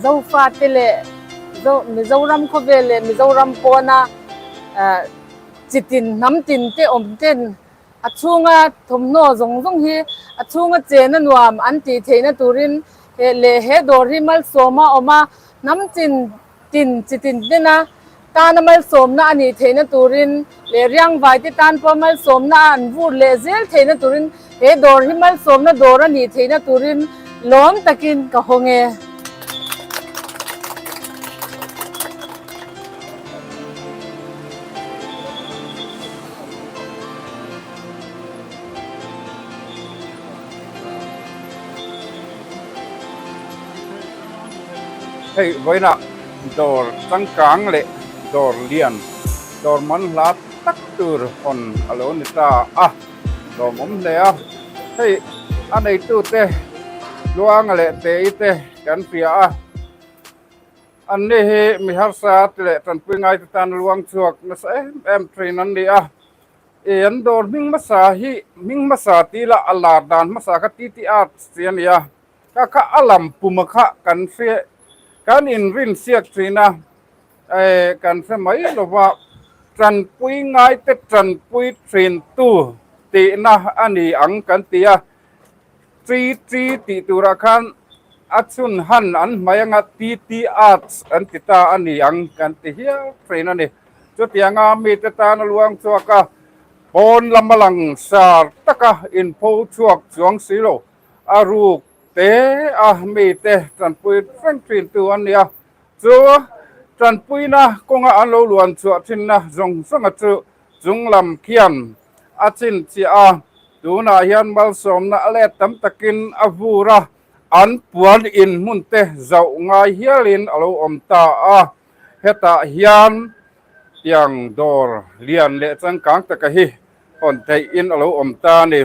Zofate leh Mizoram khawvel leh Mizoram pawna chitin hnam tin te awm ten a chhunga thawmhnaw zawng zawng hi a chhunga chena nuam an tih theihna turin he leh he dawr hi malsawma awm a, hnam chin tin chitin tena tana malsawmna a nih theihna turin leh riangvaite tan pawh malsawmna a an vur leh zel theihna turin he dawr hi malsawmna dawr a nih theihna turin lawm takin ka hawng e. Hei vawiinah dawr changkang leh dawr lian dawr man hla tak tur hawn a lo ni ta a, lawmawm hle a. Hei a neitute Tluanga leh Tei te kan hria a, anni hi mi harsa te leh tanpui ngaite tan luang chhuak nasa em em thin an ni a. E an dawr hming hmasa hi hming hmasa tih lah a lar dan hmasa kha TT Arts tih a ni a. Ka kha a lam puma kha kan hre kan inrin siak thin a, eh kan hre mai lo va, tanpui ngaite tanpui thin tu tihna a ni ang kan ti a, chi chi tih turah khan a chhun han an hmai anga TT Arts an ti ta a ni ang kan ti hial thin a ni. Chutianga mite tana luang chhuak a, pawn lama langsar taka inpho chhuak chuang si lo. A ruk te a mite tanpui reng thin tu an nia. Chu tanpuina kawnga an lo luan chhuah thinna zawng zawnga chu chung lam khian a chhinchhiah a. Tunah hian malsawmna a let tam takin a vur a, an puan in hmun te zauh ngai hialin a lo awm ta a. Hetah hian tiang dawr lian leh changkang taka hi Hawn theih in a lo awm ta a ni.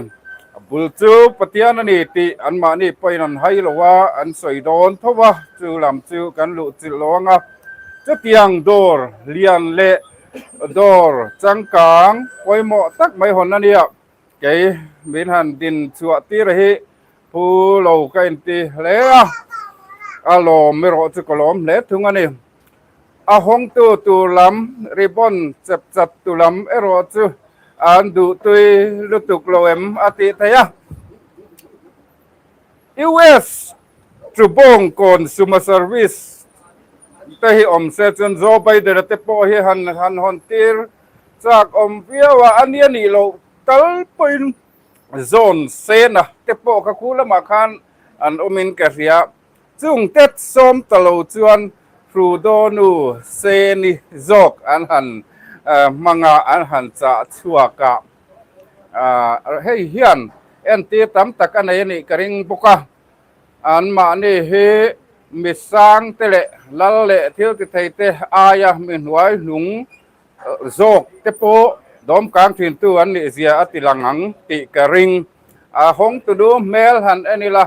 A bul chu Pathian a ni tih anmahni pawhin an hai lo a, an sawi dawn tho a, chu lam chu kan luh chilh lo ang a. Chutiang dawr lian leh dawr changkang pawimawh tak mai hawn a nia. Kei min han din chhuah tir hi phu lo ka inti hle a, a lawm erawh chu ka lawm hle thung a ni. A hawngtu tur lam ribbon chep chat tu lam erawh chu an duhtui lutuk lo em a tih theih a. US Chubawng Consumer Service te hi awm se chuan Joe Biden-a te pawh hi han han hawn tir chak awm viau a, a nia nih loh tal pawhin John Cena te pawh kha khu lamah khan an awmin ka hria. Chung tet sawm ta lo chuan Trudeau nu Seni zawk an han hmang a, an han chah chhuak a. Hei hian entir tam tak a nei a nih ka ring bawk a. Anmahni hi mi sang te leh lal leh thil ti thei te aia mi hnuai hnung zawk te pawh dawmkang thintu an nih zia a ti lang ang tih ka ring. A hawngtu nu hmel han en ila.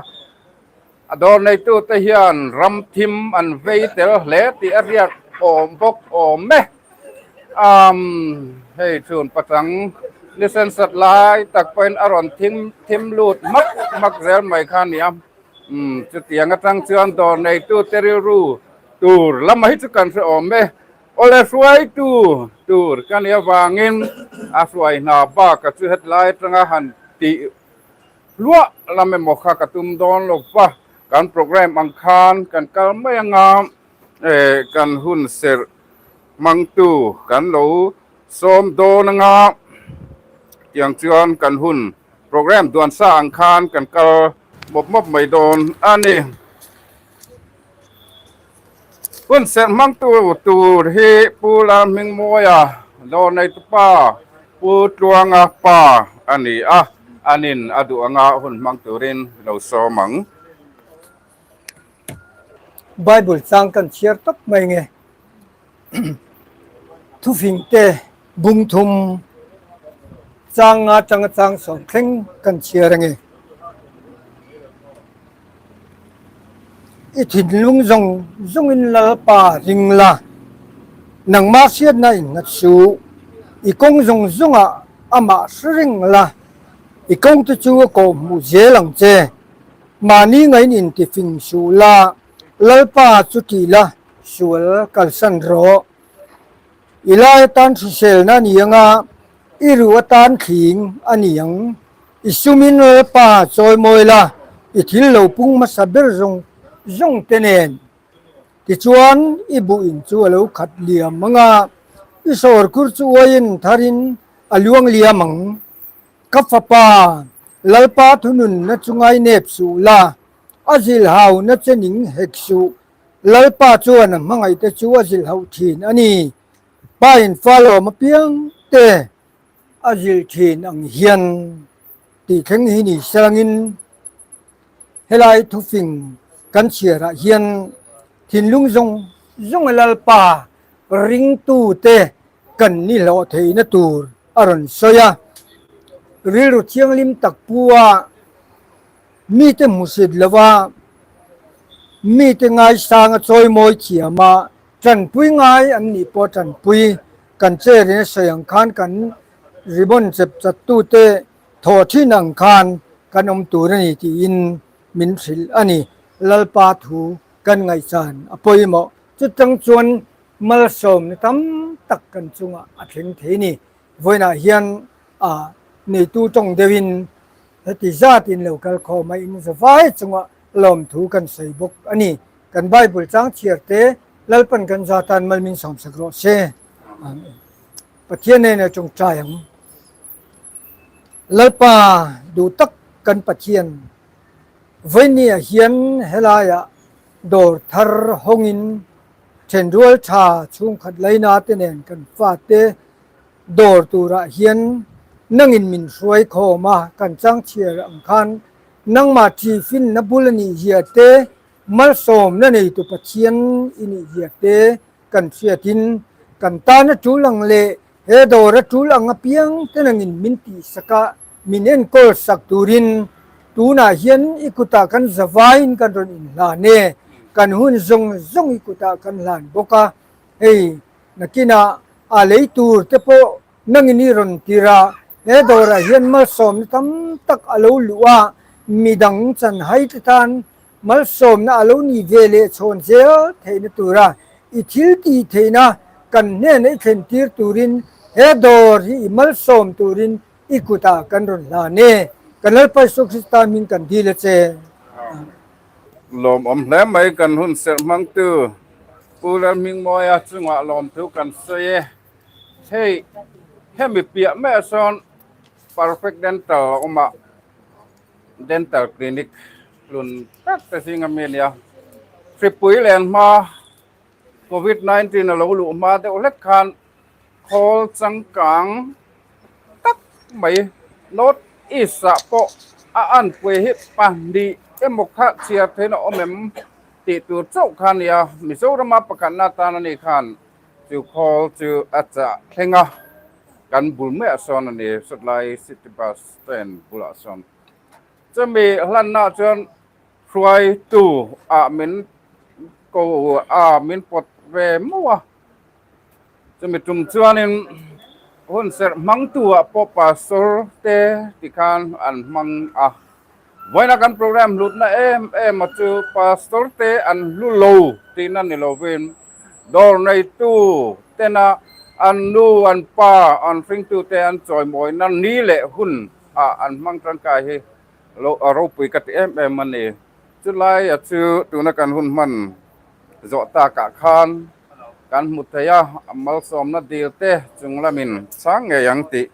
A dawr neitute hian ram thim an vei tel hle tih a riak awm bawk awm e. Umm hei chhun pachang ni sensat lai tak pawhin a rawn thim thim lut mak mak zel mai kha a ni a. Umm chutiang atang chuan dawr neitute rilru tur lama hi chu kan hre awm e. Awle hruaitu tur ka nih avangin a hruai hna bak a chu hetlai atanga han tih Hluah lam emaw kha ka tum dawn lo va, kan programme ang khan kan kal mai anga eh kan hun serh hmangtu kan lo sawm dawn anga tiang chuan kan hun programme duan sa ang khan kan kal mawp mawp mai dawn a ni. Hun serh hmangtu tur hi Pu Lalhmingmawia Dawrneitupa Pu Tluanga pa a ni a, anin a duh anga hun hmang turin lo sawm ang. Bible chang kan chhiar tawp mai nge. Thufing te bung thum chang nga tanga chang sawm thleng kan chhiar ange. I thinlung zawng zawngin Lalpa ring la, nangmah hriatna in nghat suh. I kawng zawng zawngah amah hre reng la, i kawngte chu a kawhhmuh zel ang che. Mahni ngain intifing suh la. Lalpa chu tih la, sual kalsan rawh. I lai atan hriselna a ni ang a, i ruh atan thling a ni ang. I sumin Lalpa chawimawi la, i thil lo pung hmasa ber zawng zawng te nen. Tichuan, i buh in chu a lo khat liam ang a, i sawrkhur chu uaiin tharin a luang liam ang. Ka fapa, Lalpa thununna chu ngainep suh la, a zilhauna che ning hek suh. Lalpa chuan a hmangaihte chu a zilhauh thin a ni. Pa in fa lawm apiang te a zilh thin ang hian tih thleng hi ni selangin helai thufing kan chhiarah hian thinlung zawng zawnga Lalpa ringtute kan ni hlawh theihna tur a rawn sawi a. Rilru thianghlim tak pu a, mite hmusit lova, mite ngaisanga chawimawi thiam a, tanpui ngai an nih pawh tanpui kan chair-in a sawi ang khan kan ribbon chep chattute thawh thin ang khan kan awm tur a ni tiin min hrilh a ni. Lalpa thu kan ngaihchan a pawimawh. Chutang chuan malsawmna tam tak kan chungah a thleng thei ni. Vawiinah hian a neitu tawng deuhin heti zatin lo kal khawm a in zavai chungah lawmthu kan sawi bawk a ni. Kan Bible chang chhiar te Lalpan kan za tan mal min sawmsak rawh se. Amen. Pathian nena tawngtai ang. Lalpa duh tak kan Pathian vawinia hian helaiah dawr thar hawngin Thenrual tha chhungkhat laina te nen kan fate dawr turah hian nangin min hruai khawm a, kan changchhiar ang khan nangmah ṭihfinna bul a nih zia te, malsawmna neitu Pathian i nih zia te kan hriatin kan tana ṭul ang leh he dawr a ṭul ang apiang te nangin min tihsak a, min enkawl sak turin tunah hian i kutah kan zavaiin kan rawn inhlan e, kan hun zawng zawng i kutah kan hlan bawk a, hei nakinah a lei tur te pawh nangin i rawn tir a, he dawrah hian malsawmna tam tak a lo luh a, midang chanhai te tan malsawmna a lo ni ve leh chhawn zel theihna tura i thil tih theihna kan hnena i thlen tir turin he dawr hi i malsawm turin i kutah kan rawn hlan e. Kan Lalpa Isua Krista hming kan dil a che. Lawmawm hle mai kan hun serh hmangtu Pu Lalhmingmawia chungah lawmthu kan sawi e. Hei hemi piah maiah sawn Perfect Dental a awm a, Dental Clinic hlun tak te zinga mi a nia. Hripui len hma Covid 19 a lo luh hma deuh hlek khan khawl changkang tak mai North East ah pawh a anpui hi pahnih emaw kha chhiar theihna awm em tih tur chauh kha a nia. Mizorama pakhatna atan a ni khan chu khawl chu a chah thleng a, kan bul maiah sawn a ni sawtlai city bus stand bulah sawn. Chumi hlannaah chuan hruaitu ah min ko a min pawt ve mauh a. Chumi tum chuanin hun serh hmangtu ah pawh pastor te tikhan an hmang a. Vawiina kan program hlutna em em a chu pastor te an hlu lo tihna ni lovin dawr neitu tena an nu an pa an hringtu te an chawimawina ni leh hun ah an hmang tangkai hi lo a ropui ka ti em em a ni. Chulai a chu tuna kan hun hman zawh takah khan kan hmu thei a, a malsawmna dil te chung lamin chhang ngei ang tih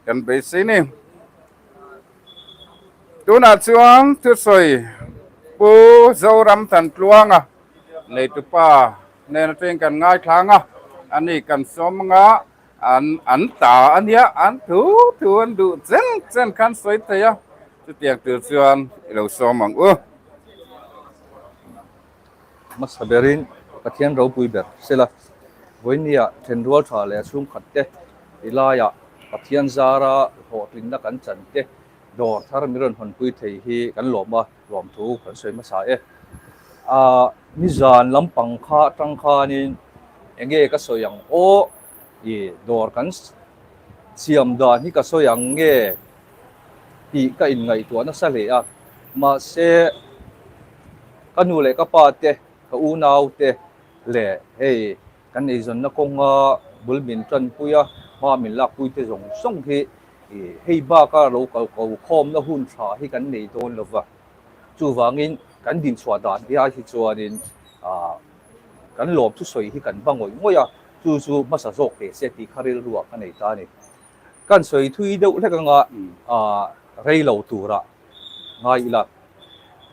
kan beisei ni. Tunah chuan thusawi Pu Zoram Thantluanga neitupa nen atangin kan ngaithlang a, ani kan sawm anga An an ta a nia, an thu thu an duh chen chen khan sawi thei a, chutiang tur chuan i lo sawm ang u. Hmasa berin Pathian ropui ber sela, vawinia thenrual tha leh a chhungkhat te ti laiah Pathian zara hlawhtlinna kan chan te dawr thar min rawn hawnpui thei hi kan lawm a, lawmthu kan sawi hmasa e. Ahh nizan lampang kha atang khanin enge ka sawi ang aw i dawr kan siam dan hi ka sawi ang nge tih ka inngaihtuah nasa hle a, mahse ka nu leh ka pa te. ka unaute leh hei kan eizawnna kawnga bul min tanpui a, hma min lakpui te zawng zawng hi hei baka lo kal ko khawmna hun tha hi kan nei dawn lo va. Chuvangin kan dinchhuah dan hi ai hi chuanin kan lawm thusawi hi kan va ngawih ngawih a, chu chu hmasa zawk teh se tih kha rilruah ka nei ta a ni. Kan sawi thui deuh hlek anga rei lo turah ngai ila.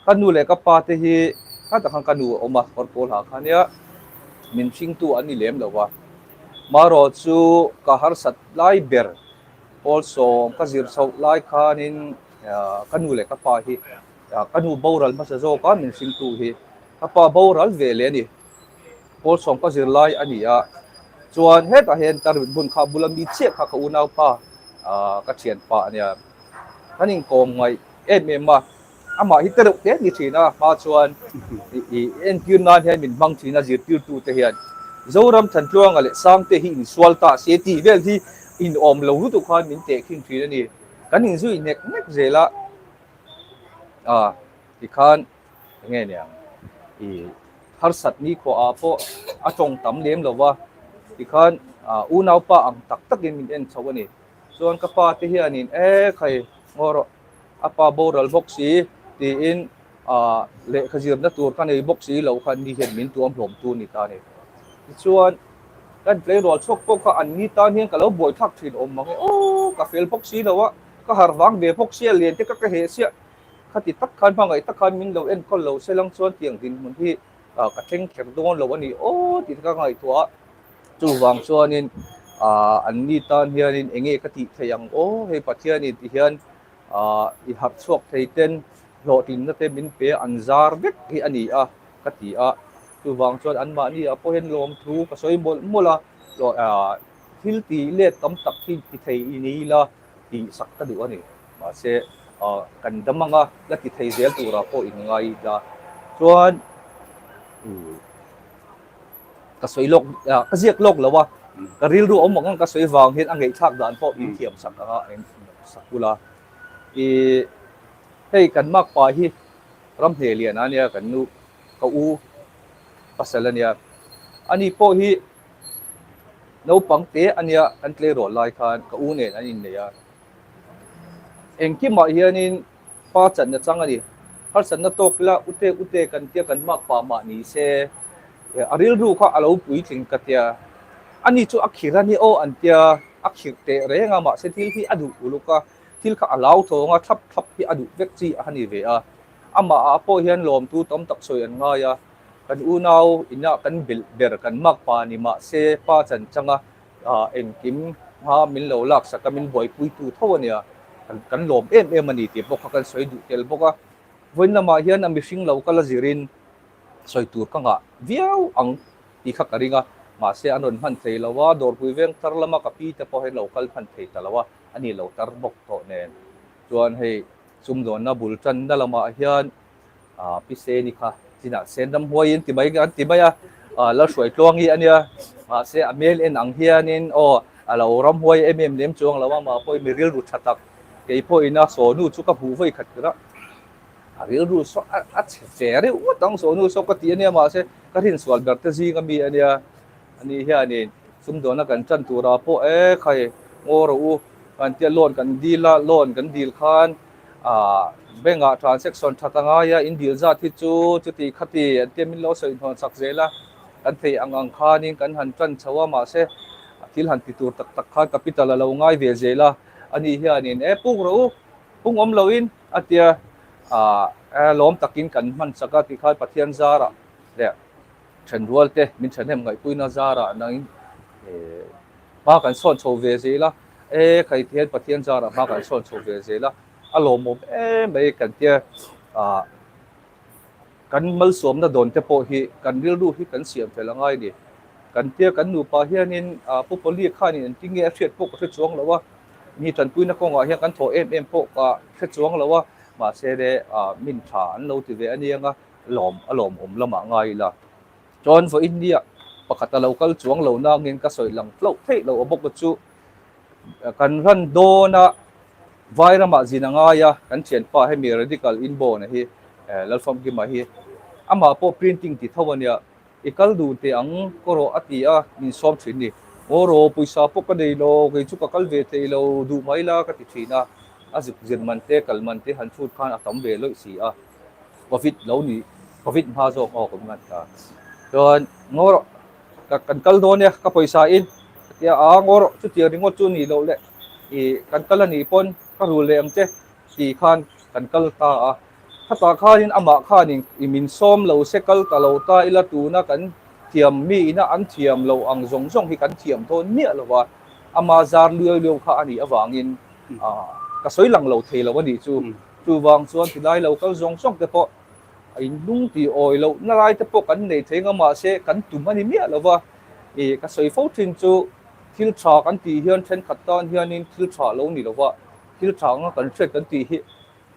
Ka nu leh ka pa te hi kha tak khan ka nu a awm a, kawr pawl ha kha nia min hringtu an ni lem lo va. Marawh chu ka harsat lai ber pawl sawm ka zir chhoh lai khanin ka nu leh ka pa hi ka nu boral hmasa zawk a min hringtu hi ka pa boral ve leh a ni. Pawl sawm ka zir lai a ni a, chuan hetah hian tarmit bun kha bula mi chiah kha ka unaupa ka thianpa a nia. Kan inkawm ngaih em em a, amah hi tereuh te ni thin a, hma chuan i entir nan hian min hmang thin a zirtirtu te hian Zoram Thantluanga leh Sangte hi insual ta se tih vel hi inawm lo lutuk khan min tehkhin thin a ni. Kan inzui nek nek zel a, a tikhan enge niang i harsat ni khuaah pawh a tawng tam lem lo va, tikhan unaupa ang tak takin min en chho a ni. Chuan ka pa te hianin e khai ngaw rawh a pa boral bawk si tiin lehkha zirna tur ka nei bawk si lo khan ni hian min tuam hlawm tu ni ta a ni. Tichuan kan tleirawl chhuak pawh kha an ni tan hian ka lo buai thlak thin awm mang e aw ka fel bawk si lo a, ka harh vang ve bawk sia lian te ka ka heh sia khati tak khan hmangaih tak khan min lo enkawl lo se lang chuan tiang dinhmun hi ka thleng kher dawn lo a ni aw tih te ka ngaihtuah a. Chuvang chuanin an ni tan hianin eng nge ka tih theih ang aw, hei Pathianin ti hian i harh chhuak thei ten hlawhtlinna te min pe an zar vek hi a ni a ka ti a. Chuvang chuan anmahni ah pawh hian lawmthu ka sawi mawlh mawlh a, thil tih let tam tak hi ti thei i ni ila tih sak ka duh a ni. Mahse kan dam anga la ti thei zel turah pawh in ngai ila chuan. Ka sawi lawk, ka ziak lawk lo a, ka rilru awm ang ang ka sawi vang hian a ngaihthlak dan pawh min thiam sak ang a, eng sak ula. I hei kan makpa hi Ramhne Liana ania kan nu ka u pasal ania. Ani pawh hi naupang te ania kan tleirawl lai khan ka u nen an innei a. Engkimah hianin pa channa chang a ni. Harsatna tawk ila ute ute kan tia kan hmak pah mah ni se, a rilru kha a lo puitling ka tia. Ani chu a khir a ni aw an tia, a khirh teh reng a, mahse thil hi a duh uluk a, thil kha a lau thawng a, thlap thlap hi a duh vek chi a ni ve a. Amah ah pawh hian lawmtu tam tak sawi an ngai a, kan unau inah kan belh ber kan hmak pah ni mahse pa chan chang a, Engkim hma min lo laksak a, min buaipuitu tho a nia, kan lawm em em a ni tih pawh kha kan sawi duh tel bawk a. Vawiin lamah hian a mihring lo kal a zirin sawi tur ka ngah viau ang tih kha ka ring a, mahse an rawn hman thei lo a, Dawrpui veng tar lama ka pi te pawh hian lo kal hman thei ta lo a, a ni lo tar bawk tawh nen chuan hei sumdawnna bul tanna lamah hian Pi Seni kha chinah Sen Ramhuai in ti mai an ti mai a, Lalhruaitluangi a nia, mahse a hmel en ang hianin aw a lo ramhuai em em lem chuang lo a, mah pawhin mi rilru tha tak kei pawhin a sawnu chu ka hmuh vawi khat kher a, a rilru saw a chhe fe reuh ngawt ang sawnu saw ka ti a nia, mahse ka rinsual ber te zing ami a nia, ani hianin sumdawnna kan tan turah pawh e khai ngaw rawh u kan tia loan kan dil a, loan kan dil khan Ahh bank ah transaction that a ngai a, in dil zat hi chu chuti khati an tia min lo sawi hnawn chak zel a, kan theih ang ang khanin kan han tan chho a, mahse thil han ti tur tak tak khan capital a lo ngai ve zel a, ani hianin e puk rawh u, pung awm loin a tia, ahh lawm takin kan hman chak a tikhan Pathian zarah leh thenrual te min thahnem ngaihpuina zarah nangin hma kan sawn chho ve zel a, e khai ti hian Pathian zarah hma kan sawn chho ve zel a, a lawmawm em mai kan tia ah kan malsawmna dawn te pawh hi kan rilru hi kan siam fel a ngai a ni. Kan tia kan nupa hianin ah Pu Pawli khanin engtin nge a hriat pawh ka hre chuang lo a, mi tanpuina kawngah hian kan thawh em em pawh ka hre chuang lo a, mahse le ah min tha an lo ti ve a nia nga lawm a lawmawm lamah ngai ila. Chuan vawiin nia pakhat a lo kal chuang lo nangin ka sawi lang hlauh theih loh a bawk chu kan ran dawn a vai ramah zin a ngai a, kan thianpa hemi radical inborn a hi Lalfamkima hi. Amah pawh printing ti tho a nia. I kal duh teh ang ka rawh a ti a, min sawm thin ni. Aw rawh, pawisa pawh ka nei lo, kei chu ka kal ve thei lo, duh mai la ka ti thin a. A zuk zir man te, kal man te han chhut khan a tam ve lawih si a. Covid lo ni, Covid hma zawk aw ka ngat ta. Chuan ngaw rawh, ka kan kal dawn e, ka pawisa in ka ti a, aa ngaw rawh, chutiang ringawt chu ni loh le, i kan kal a nih pawn ka rul leh ang che tih khan kan kal ta a. Khatah khanin amah khanin i min sawm lo se kal ta lo ta ila tuna kan thiam mi ina an thiam lo ang zawng zawng hi kan thiam dawn miah lo va, ama zar liau liau kha a nih avangin ka sawi lang lo thei lo a nih chu. Chuvang chuan tilai lo kal zawng zawng te pawh a inlung tih awi loh na lai te pawh kan nei thei ang a mahse kan tum a ni miah lo va, i ka sawi fo thin chu thil tha kan tih hian thenkhat tan hianin thil tha lo ni lo va, thil tha anga kan hriat kan tih hi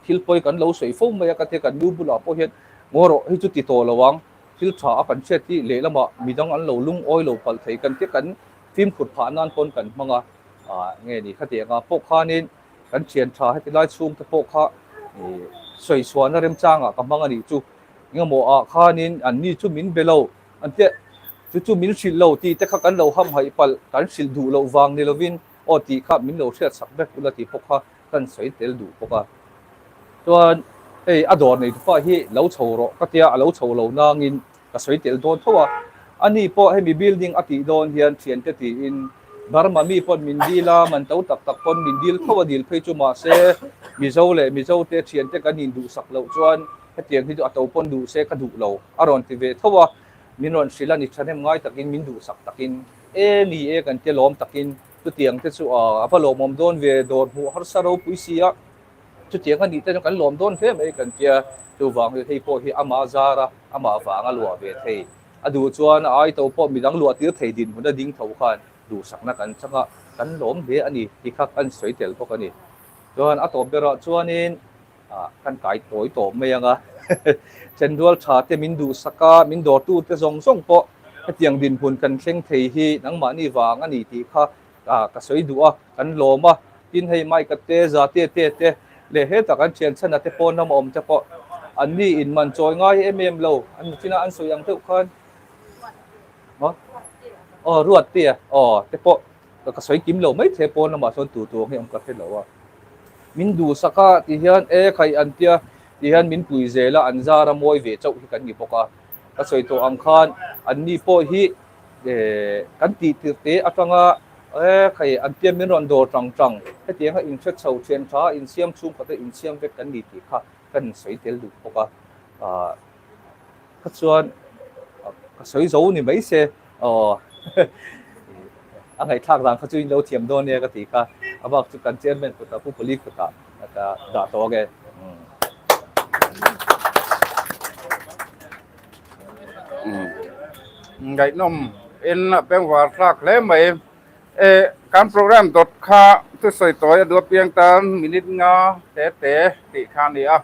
Thil pawi kan lo sawi fo mai a, ka tia kan nu bulah pawh hian ngaw rawh hei chu ti tawh lo ang, thil tha a kan hriat hi lehlamah midang an lo lungawi lo palh thei kan tia kan fimkhur phah nan pawn kan hmang a, ah nge ni khatiang ah pawh khanin kan thian tha heti lai chhung te pawh kha ih sawi chhuahna remchangah ka hmang a nih chu, engemaw ah khanin an ni chu min be lo an tia chu chu min hrilh lo tih te kha kan lo hamhaih palh kan hrilh duh loh vang ni lovin aw tih kha min lo hriat sak vek ula tih pawh kha Kan sawi tel duh bawk a. Chuan hei a dawr nei tupa hi lo chho rawh ka tia, a lo chho lo nangin ka sawi tel dawn tho a. Ani pawh hemi building a tih dawn hian thiante tiin Burma mi pawn min dil a, man to tak tak pawn min dil tho a dil phei chu mahse Mizo leh Mizo te thiante kan induhsak loh chuan hetiang hi chu a to pawn duh se ka duh lo a rawn ti ve tho a. Min rawn hrilh a ni thahnem ngai takin min duhsak takin e ni e kan tia lawm takin Chutiang te chu a va lawmawm dawn ve, dawr hmuh harsa ropui si a, chutiang a nih te chu kan lawm dawn hle mai kan tia, chuvang chu hei pawh hi amah zar a, amah vang a luah ve thei. A duh chuan a aito pawh midang luah tir thei dinhmun a ding tho khan duhsakna kan chang a, kan lawm hle a ni tih kha kan sawi tel bawk a ni. Chuan a tawp berah chuanin kan kai tawi tawp mai ang a, Thenrual tha te min duhsak a, min dawrtu te zawng zawng pawh hetiang dinhmun kan thleng thei hi nangmahni vang a ni tih kha ka sawi duh a, kan lawm a. Tin hei Mike-a te, Zatia te te leh hetah kan thian chhana te pawn lama awm te pawh an ni in man chawi ngai em em lo, an china an sawi ang deuh khan aw Ruattea aw te pawh Ka sawi kim lo mai the pawn lamah sawn tu tur hi awm ka hre lo a. Min duhsak a ti hian e khaih an tia ti hian min pui zel a an zar a mawi ve chauh hi kan ni bawk a. Ka sawi tawh ang khan an ni pawh hi kan tih tirh te atanga e khaih an tia min rawn dawr tang tang hetiang a inhre chho thian tha insiam chhungkhat a insiam vek kan ni tih kha kan insawi tel duh bawk a. Kha chuan ka sawi zo ni mai se aw a ngaihthlak dan kha chu in lo thiam dawn nia ka ti kha a bak chu kan chairman kutah Pu Pali kutah ka dah tawh ange. Ngaihnawm in bengvar thlak hle mai. E kan program dawt kha thusawi tawi a duh apiang tan minute nga te te tih kha a ni a.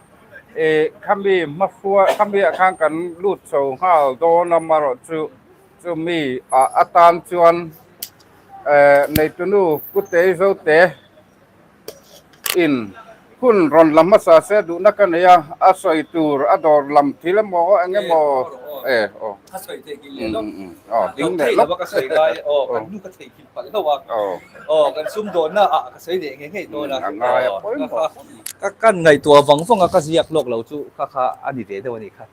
E khami hmafua khami ah khan kan lut chho nghal dawn a marawh chu chumi ah atan chuan eh neitunu Kutei Zote in hun rawn la hmasa se duhna ka nei a a sawi tur a dawr lam thil emaw eng emaw e aw a sawi theih nghilh leh lawk aw ding leh lawk ka sawi ngai aw kan nu ka theih nghilh palh hlauh a aw kan sumdawnna ah ka sawi leh ngei ngei dawn a a ngai a pawimawh. Ka kan ngaihtuah vang vang a, ka ziak lawk lo chu kha kha a ni ve deuh a nih kha.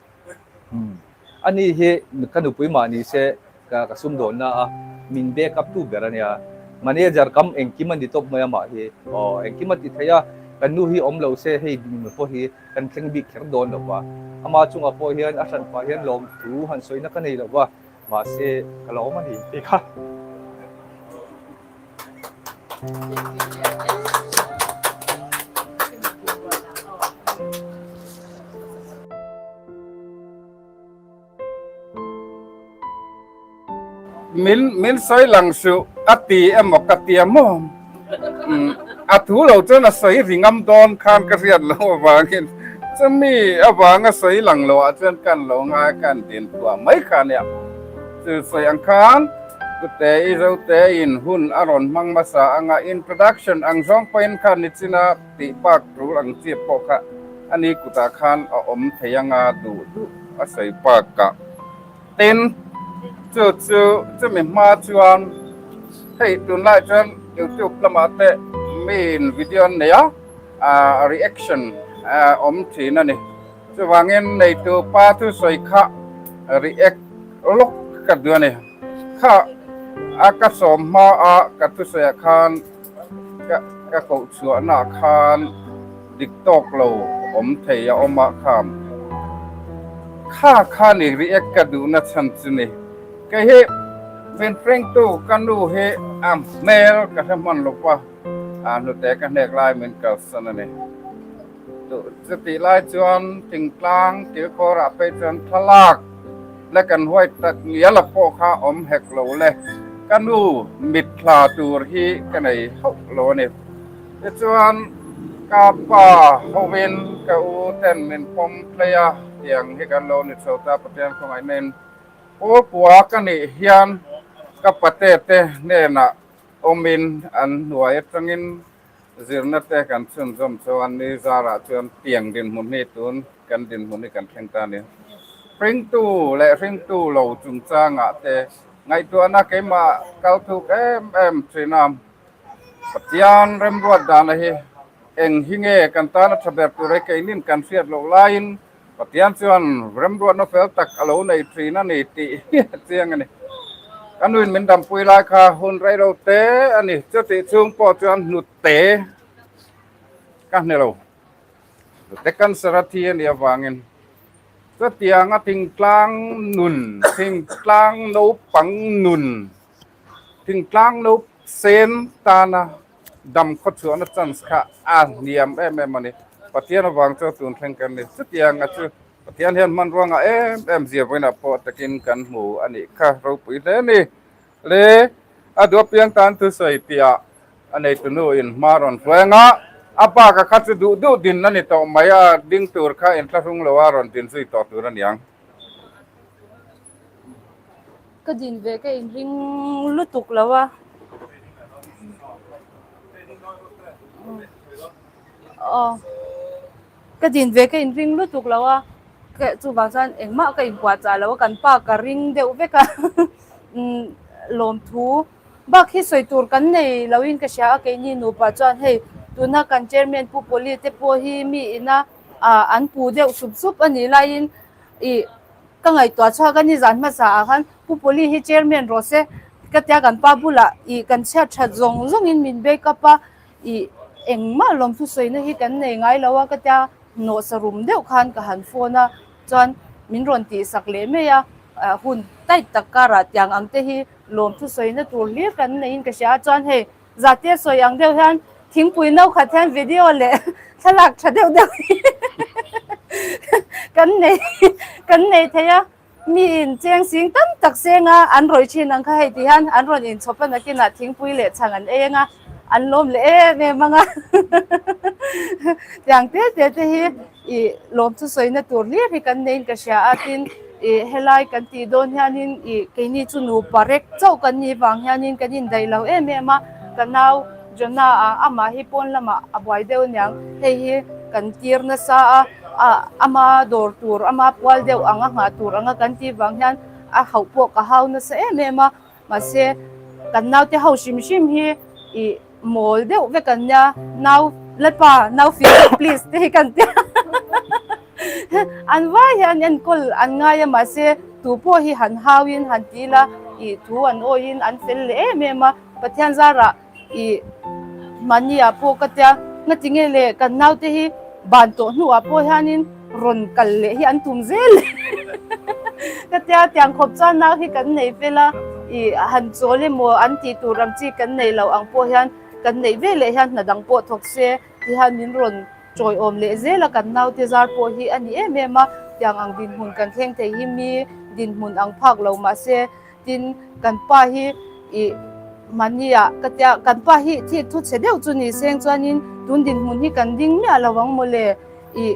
Ani hi ka nupui mah ni se ka ka sumdawnna a min back up tu ber a nia. Manager kam engkim a ni tawp mai a mah hi. Aw engkim a ti thei a, kan nu hi awm lo se hei dinhmun pawh hi kan thleng bik kher dawn lo va. Ama chungah pawh hian a hran pah hian lawmthu han sawina ka nei lo va, mahse ka lawm a ni tih kha. Min min sawi lang suh a ti emaw ka ti a maw a thu lo chuan a sawi ri ngam dawn khan ka hriat loh avangin chumi avanga sawi lang loh ah chuan kan lo ngai kan din thuah mai kha nia chu sawi ang khan Pute i Zote in hun a rawn hmang hmasa anga introduction ang zawng pawhin kha nichina tih bak tul ang chi pawh kha ani kutah khan a awm thei anga duh duh. a sawi bakah tin chu chu chumi hma chuan hei tunlai chuan youtube lamah te miin video an nei a ah reaction ah awm thin a ni chuvangin neitu pa thusawi kha react lawk ka duh a ni kha a ka sawm hma a ka thusawi ah khan ka ka koh chhuahna ah khan dik tawk lo awm thei a awm ah khan kha kha ni react ka duhna chhan chu ni kei hi min hrengtu ka nu hi a hmel ka hre hman lo va a hnute ka hnek lai min kalsan a ni. Chutih lai chuan thingtlang kilkhawrah phei chuan thlalak black and white tak ngiala pawh kha awm hek lo le. Ka nu mitthla tur hi ka nei hauh lo a ni. Tichuan ka pa hovin ka u ten min pawm tlei a, tiang hi kan lo ni chho ta Pathian khawngaihnain Pawlpua ka nih hian ka pate te hnenah awmin an hnuai atangin Zirna te kan chhunzawm chuan ni zarah chuan tiang dinhmun hi tun kan dinhmun hi kan thleng ta a ni. Hringtu leh hringtu lo chungchangah te ngaihtuahna keimah kal thuk em em thin a, Pathian remruat dana hi eng hi nge kan tana tha ber tur hi keinin kan hriat loh laiin Pathian chuan remruatna fel tak a lo nei thin a ni tih hi a chiang a ni. Ka nuin min dampui lai kha hun rei lo te a ni. Chutih chhung pawh chuan hnute ka hne lo. Hnute cancer a thi a nih avangin chutianga thingtlang nun, thingtlang naupang nun, thingtlang nausen tana Dam khawchhuahna chance kha a hniam em em a ni. Pathian avang chuan tun thleng kan ni. Chutiang a chu Pathian hian hmanrua ngah em em zia vawiinah pawh takin kan hmu a nih kha ropui hle a ni. Le a duh apiang tan thusawi piah a neitu nu in hma rawn hruai anga a bak a kha chu duh duh din a ni tawh mai a, ding tur kha inthlahrung lo a rawn din zui tawh tur a niang. Ka din ve ka inring lutuk lo a. Aw ka din ve ka inring lutuk lo a chuvang chuan engmah ka inpuah chah lo a kan pa ka ring deuh vek a umm lawmthu bak hi sawi tur kan nei lo in ka hria a keini nupa chuan hei tuna kan chairman pu Pawli te pawh hi mi ina ah an pu deuh sup sup a nih laiin ih Ka ngaihtuah chhuak a nizan hmasa ah khan Pu Pawli hi chairman rawh se ka tia kan pa bulah ih kan chhiat that zawng zawng in min back up a ih engmah lawmthu sawina hi kan nei ngai lo a ka tia hnawh sa rum deuh khan ka han phone a chuan min rawn tih sak leh mai a hun tight tak karah tiang ang te hi lawmthu sawina tur hlir kan nei in ka hria a chuan hei Zahte sawi ang deuh hian thingpui no khat hian video leh thlalak tha deuh deuh hi kan nei kan nei thei a, mi in cheng sing tam tak seng a an rawih thin ang kha hei ti hian an rawn inchhawp a nakinah thingpui leh chhang an ei ang a, an lawm leh em em ang a tiang te te te hi Ih lawm chu sawina tur hlir hi kan neiin ka hria a, tin ih helai kan tih dawn hianin ih keini chu nupa rek chauh kan nih vang hianin kan indaih lo em em a, ka nau Jonah a amah hi pawn lamah a buai deuh aniang, hei hi kan tir nasa a, ah ama dawr tur ama pual deuh ang a nghah tur anga kan tih vang hian a hauh pawh ka hau nasa em em a, mahse kan naute ho hrim hrim hi ih. Mawl deuh vek an nia, nau Lalpa nau fir deuh please te hi kan tia an vai hian enkawl an ngai a mahse tu pawh hi han hau in han ti ila ih thu an awi in an fel leh em em a Pathian zarah ih mahni ah pawh ka tia ngati nge le kan naute hi ban tawh hnuah pawh hianin rawn kal leh hi an tum zel le ka tia tiang khawp chuan nau hi kan nei fel a ih han chawl emaw an tih tur ang chi kan nei lo ang pawh hian kan neih ve leh hian hna dang pawh thawk se ti hian min rawn tawiawm leh zel a kan naute zar pawh hi a ni em em a tiang ang dinhmun kan thleng thei hi mi dinhmun ang phak lo mahse Tin, kan pa hi ih mahni ah ka tia, kan pa hi thih thu chhe deuh chu ni seng chuanin tun dinhmun hi kan ding miah lo ang mawle. Ih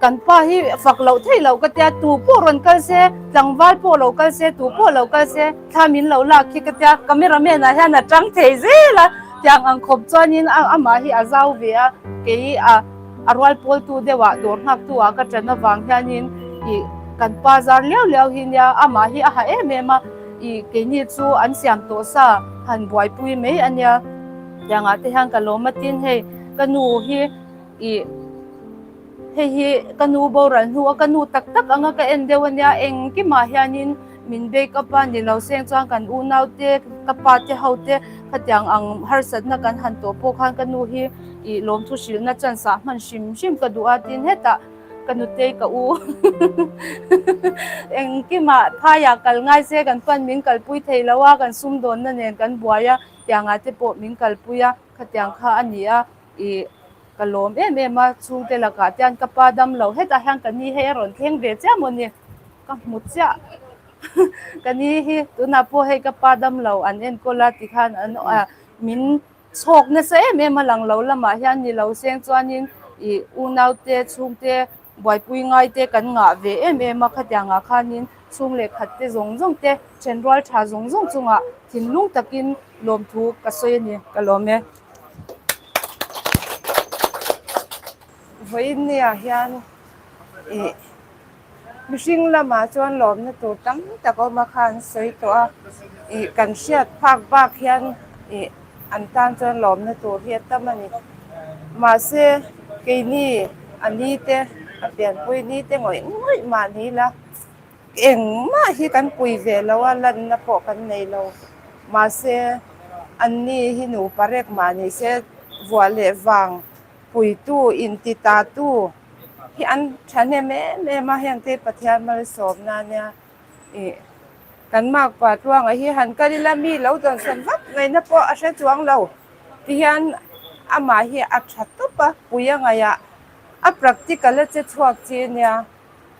kan pa hi fak loh theih loh ka tia, tu pawh rawn kal se, tlangval pawh lo kal se, tu pawh lo kal se, thla min lo lak khi ka tia, camera man ah hian a tang thei zel a, tiang ang khawp chuanin amah hi a zau ve a, kei a. A rual pawltu deuhah dawr nghaktu ah ka ṭan avang hianin Ih kan pa zar liau liau hi nia amah hi a ha em em a, ih keini chu an siam tawh sa han buaipui mai a nia. Tiangah te hian ka lawm a tin hei ka nu hi ih hei hi ka nu boral hnu a ka nu tak tak anga ka en deuh a nia engkimah hianin min bake up a ni lo seng chuan kan unau te ka pa te ho te khatiang ang harsatna kan han tawh pawh khan ka nu hi ih lawmthu hrilhna chance ah hman hrim hrim ka duh a tin hetah Ka nutei ka u engkimah phaiah kal ngai se kan pan min kalpui thei lo a, kan sumdawnna nen kan buai a, tiangah te pawh min kalpui a, khatiang kha a ni a, ih ka lawm em em a, chhungte lakah te hian ka pa dam lo hetah hian ka ni hei a rawn thleng ve chiah maw ni, ka hmu chiah ka ni hi tunah pawh hei ka pa dam lo an enkawl a tikhan an min Chhawk nasa em em a lang lo lamah hian ni lo seng chuanin ih unaute chhungte buaipui ngaite kan ngah ve em em a, khatiangah khanin chhung leh khatte zawng zawng te thenrual tha zawng zawng chungah thinlung takin lawmthu ka sawi a ni, ka lawm e. Vawiin niah hian ih mihring lamah chuan lawmna tur tam tak a awm a kha an sawi tawh a, ih kan hriat phak bak hian ih an tan chuan lawmna tur hi a tam a ni. Mahse keini a ni te a pianpui ni te ngawih ngawih mah ni ila engmah hi kan pui ve lo a lanna pawh kan nei lo. Mahse an ni hi nupa rek mah ni se vuah leh vang Puitu, intitatu hi an thahnem em em a, heng te Pathian malsawmna ania ih kan makpa tluanga hi han kal ila mi lo dawnsawn vak ngaihna pawh a hre chuang lo tihian amah hi a tha tawp a, pui a ngaihah a practical a che chhuak chi ania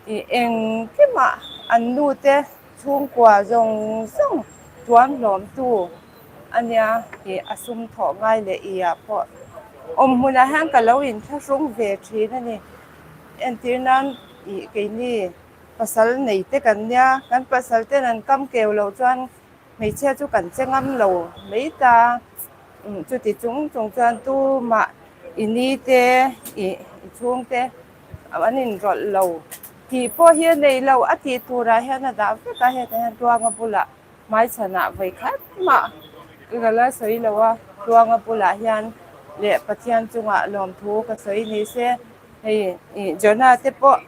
ih engkimah an nu te chhungkua zawng zawng tuam hlawmtu. A nia, ih a sum thawh ngai leh i ah pawh awm hmunah hian ka lo inthlahrung ve thin a ni. Entir nan ih keini pasal nei te kan nia, kan pasal ten an kam keu loh chuan hmeichhia chu kan che ngam lo mai ta. Chuti chung chung chuan tumah i ni te ih i chhung te an inrawlh lo tih pawh hi a nei lo. A tih turah hian a dah vek a, hetah hian Tluanga bulah. Hmaichhanah vawi khat mah ka la sawi lo a, Tluanga bulah hian leh Pathian chungah lawmthu ka sawi ni se, hei ih Jonah te pawh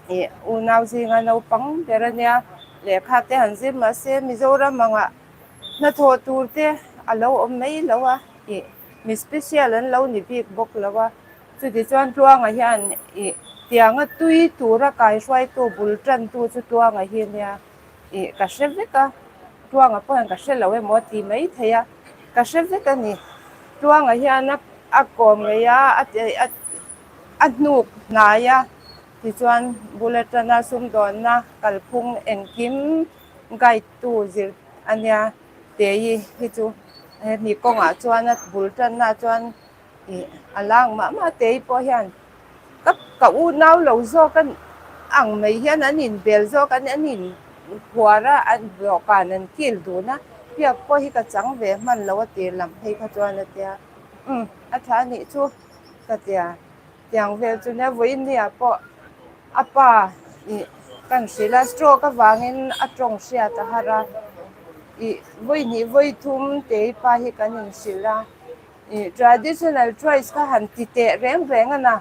ih unau zinga naupang ber a nia, lehkha te han zir mah se Mizoram angah hnathawh tur te a lo awm mai lo a, ih mi special an lo ni bik bawk lo a, chuti chuan Tluanga hian ih tianga tui tura kaihruaitu bul tantu chu Tluanga hi a nia. Ih ka hre vek a, Tluanga pawh hian ka hre lo emaw a ti mai thei a, ka hre vek a ni. Tluanga hian a a kawm ngei a, a a a hnuk hnai a, tichuan bul atana sumdawnna kalphung engkim guide tu zir a nia Tei hi chu hemi kawngah chuan a bul tanna chuan Ih a lang mah mah te pawh hian ka ka unau lo zawk a ang mai hian an inbel zawk a an in phuar a an dawhkan an kil dun a biak pawh hi ka chang ve hman lo a tir lam phei kha chuan a tia umm a tha anih chu ka tia tiang vel chu nia vawiin ni ah pawh a pa ih kan hrilh a stroke avangin a tawng hriat a har a ih vawi hnih vawi thum te pa hi kan inhrilh a. Ih traditional choice kha han ti teh reng reng a na.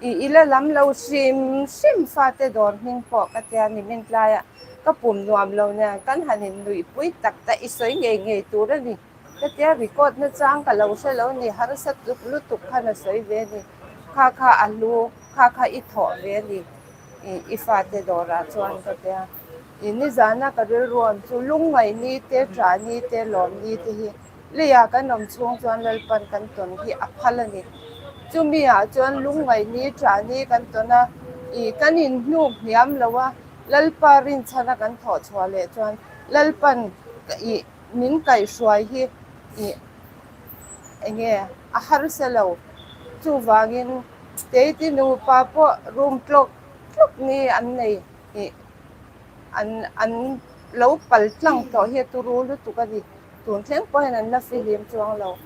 Ih i la lam lo hrim hrim fate dawr hming pawh ka tia ni min tlai a, ka pum nuam lo nen kan han in nuih pui tak ta i sawi ngei ngei tur a ni. Ka tia record na chang ka lo hre lo ni harsa tuk lutuk khan a sawi ve ni. Kha kha a hlu, kha kha i thawh ve ni ih i fate dawrah chuan ka tia. Ih nizana ka rilruam chu lungngaih ni te, ṭah ni te, lawm ni te hi Leiah kan awm chhung chuan Lalpan kan tawn hi a phal a ni. Chumi ah chuan lungngaih ni, ṭah ni kan tawn a, ih kan inhnuk hniam lo a, Lalpa rinchhana kan thawh chhuah leh chuan Lalpan ih min kaihhruai hi ih enge a harsa lo. Chuvangin Keiti nupa pawh room tlawk tlawk ni an nei ih an an lo pal tlang tawh hi a turu lutuk a ni. Tun thleng pawh hian an la fihlim chuang lo.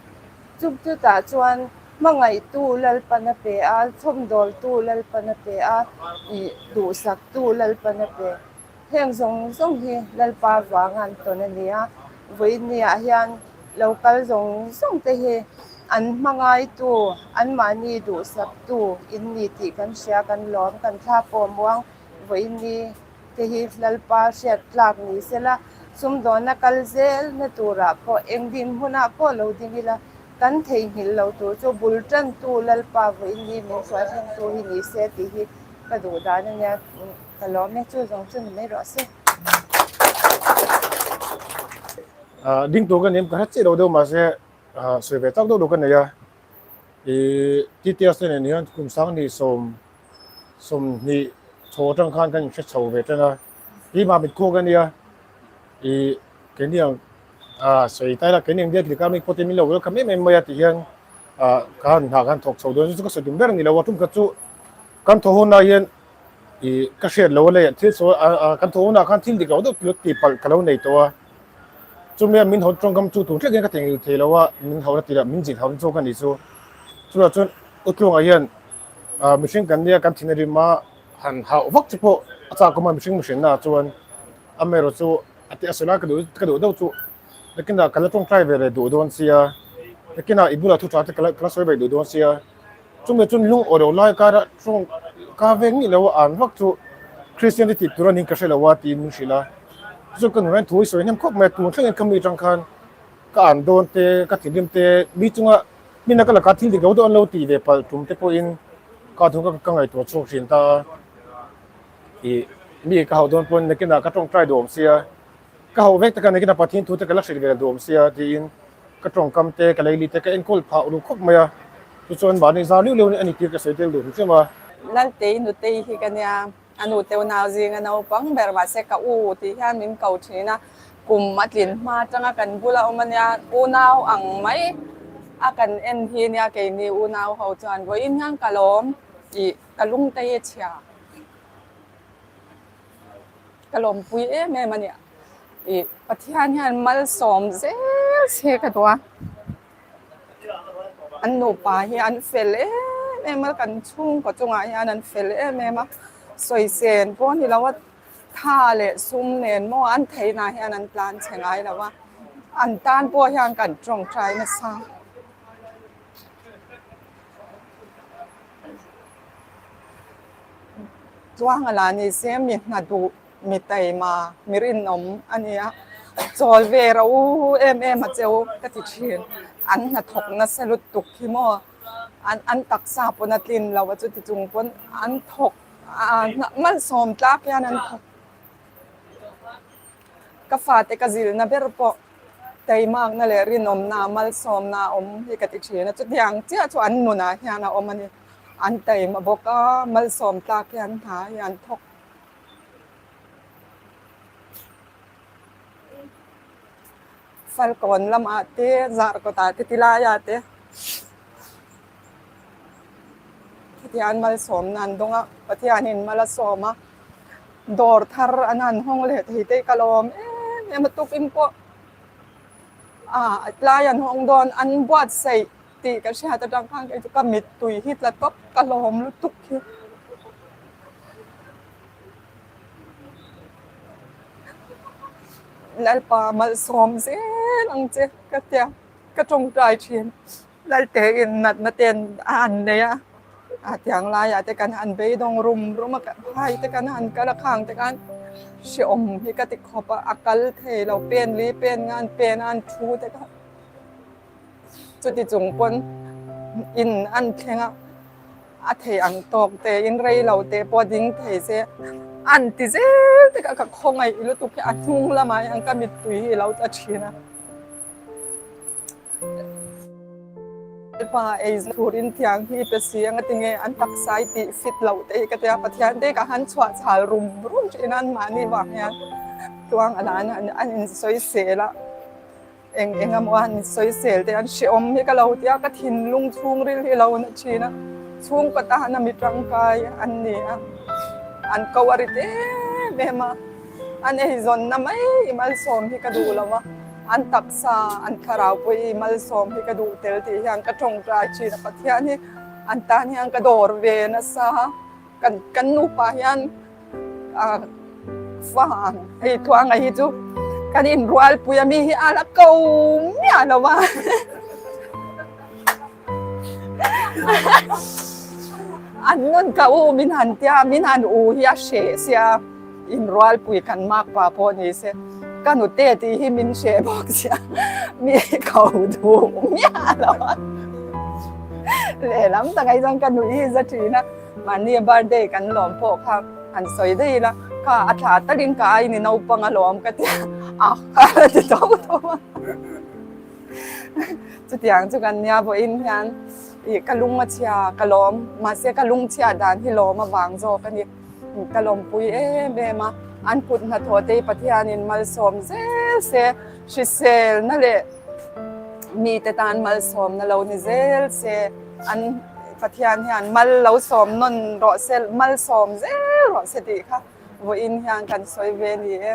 Chu chutah chuan Hmangaihtu Lalpan a pe a, chhawmdawltu Lalpan a pe a, ih duhsaktu Lalpan a pe. Heng zawng zawng hi Lalpa vanga an tawn a ni a, vawiinniah hian lo kal zawng zawng te hi an hmangaitu, anmahni duhsaktu in ni tih kan hria, kan lawm, kan thla pawh muang vawiinni te hi Lalpa hriat tlak ni sela, sumdawnna kal zelna turah pawh eng dinhmunah pawh lo ding ila kan theihnghilh lo tur chu bul tantu Lalpa vawiinni min hruai thlengtu hi ni se tih hi ka duh dan a nia. Ka lawm e, chu zawng chu ni mai rawh se. Ding tur ka ni em ka hre chiah lo deuh mahse sawi ve tak deuh deuh ka nei a. Ih TTS te nen hian kum sang hnih 20 chho atang khan kan inhre chho ve tan a. Hi mah mit khuak a nia. Ih keini ang sawi ta ila keini ang biak lika mi pawh te min lo welcome em em mai a tih hian ka han hna khan thawk chho dawn chu ka sawi tum ber a ni lo a. Tum khat chu kan thaw hunah hian Ih ka hriat lo a lei thil sawi a kan thaw hunah khan thil dik lo deuh tih tih palh ka lo nei tawh a, chumi a min hawn tawngkam chu tun thleng hian ka theihnghilh thei lo a, min hawn a ti lah min zilh hawn zawk a nih chu. Chutah chuan Utlungah hian ah mihring kan nia kan thin a rim a, han hauh vak chu pawh a chak awm a mihring mihrinna ah chuan amaherawh chu a tih a sawi lai ka duh ka duh deuh chu nakinah ka la tawngtai ve leh duh dawn sia, nakinah i bulah thu tha te ka la ka la sawi ve duh dawn sia. Chumi chuan lung aw lo lai kara tawng ka veng ni lo a an vak chu Kristian te tih tur a niin ka hre lo a tiin min hrilh a. Chu ka nunah hian thu hi sawi hnem khawp mai a, tun thlengin ka mi atang khan ka an dawn te, ka thinrim te, mi chunga mina ka lakah thil dik lo deuh an lo tih ve palh tum te pawhin ka thung ka ngaihtuah chhuak thin ta a. Ih mi ka hauh dawn pawn nakinah ka tawngtai duh awm sia. Ka hauh vek tak a, nakinah Pathian thu te ka la hrilh ve la duh awm sia tiin ka tawngkam te, ka leili te ka enkawl phah uluk khawp mai a, chu chuan mahni zar liu liu a ni tir ka sawi tel duh hrim hrim a. Laltei Nutei hi ka nia, a nu teu nau zinga naupang ber mahse ka u tih hian min ko thin a, kum a tlin hma atanga kan bula awm a nia, unau ang mai a kan en hi nia keini unau ho chuan vawiin hian ka lawm tih ka lungtei a chhia. Ka lawmpui em em a nia. Ih Pathian hian malsawm zel se ka duh a. An nupa hi an fel em em a, kan chhungkaw chungah hian an fel em em a. Sawisên pawh a ni lo a, tha leh sum nen maw an theihna hian an tlan chhe ngai lo a. An tan pawh hian kan tawngtai nasa. Chuang a la ni se mi hna duh, mi taima, mi rinawm a nia. Chawl ve ro em em a cheu ka ti thin. An hnathawk nasa lutuk hi maw an an taksa pawn a tlin lo a chuti chung pawn an thawk a malsawm tlak hian an thawk. Ka fate ka zilna ber pawh taimakna leh rinawmna malsawmna a awm hi ka ti thin a. Chutiang chiah chu an nunah hian a awm a ni. An taima bawk a, malsawm tlak hian hna hi an thawk. Falkawn lamah te, Zarkawtah te ti laiah te Pathian malsawmna an dawng a, Pathianin mal a sawm a, dawr thar an han hawng leh thei te hi ka lawm em em a, tukin pawh ah tlai an hawng dawn an buatsaih. Tih ka hriat atang khan kei chu ka mittui hi tla tawp ka hlawm lutuk hi. Lalpa malsawm zel ang che ka tia ka tawngtai thin. Lalte in natna ten a han nei a, a tiang laiah te kan han beidawng rum rum a, phai te kan han kal a khang te khan hrehawm hi ka ti khawp a, a kal thei lo pen li pen nga an pen a an thu te kha. Chuti chung pawn in an thleng a, a thei ang tawk te in rei lo te pawh ding thei se an ti zel te kha ka khawngaih lutuk hi a hnung lamah hian ka mittui hi lo tla thin a. Pa ei turin thiang hi pe si anga tinge an taksa i tih fit loh te hi ka tia Pathian te ka han chhuah chhal rum rum thin a anmahni vang hian tluang a lan an insawisel a. Eng eng emaw an sawisel te an hrehawm hi ka lo ti a, ka thinlung chhungril hi lo na thin a, chhungkaw tana mi tangkai an ni a, an ko a rit em em a, an eizawnna mai i malsawm hi ka duh lo a. An taksa, an thlarau pawh hi malsawm hi ka duh tel tih hian ka tawngtai thin a, Pathian hi an tan hian ka dawr ve nasa. Kan kan nupa hian fa hei thuanga hi chu kan inrualpui a mi hi a la ko miah lo va. An nun ka u min han tia min han u hi a hreh sia inrualpui kan makpa pawh ni se ka nute tih hi min hreh bawk sia mi ko duh miah lo a lehlam tak ai chuan ka nuih hi za thin a mahni birthday kan lawm pawh kha han sawi daih ila kha a thla takin ka ai ni naupang a lawm ka tia a kha la ti tho tho a. Chutiang chu kan nia vawiin hian ih ka lung a chhia ka lawm mahse ka lung chhiat dan hi lawm avang zawk a ni. Ka lawmpui em em a, an kut hnathawh te hi Pathianin malsawm zel se, hriselna leh mite tan malsawmna lo ni zel se, an Pathian hian mal lo sawm nawn rawh se, malsawm zel rawh se tih kha vawiin hian kan sawi ve a ni e.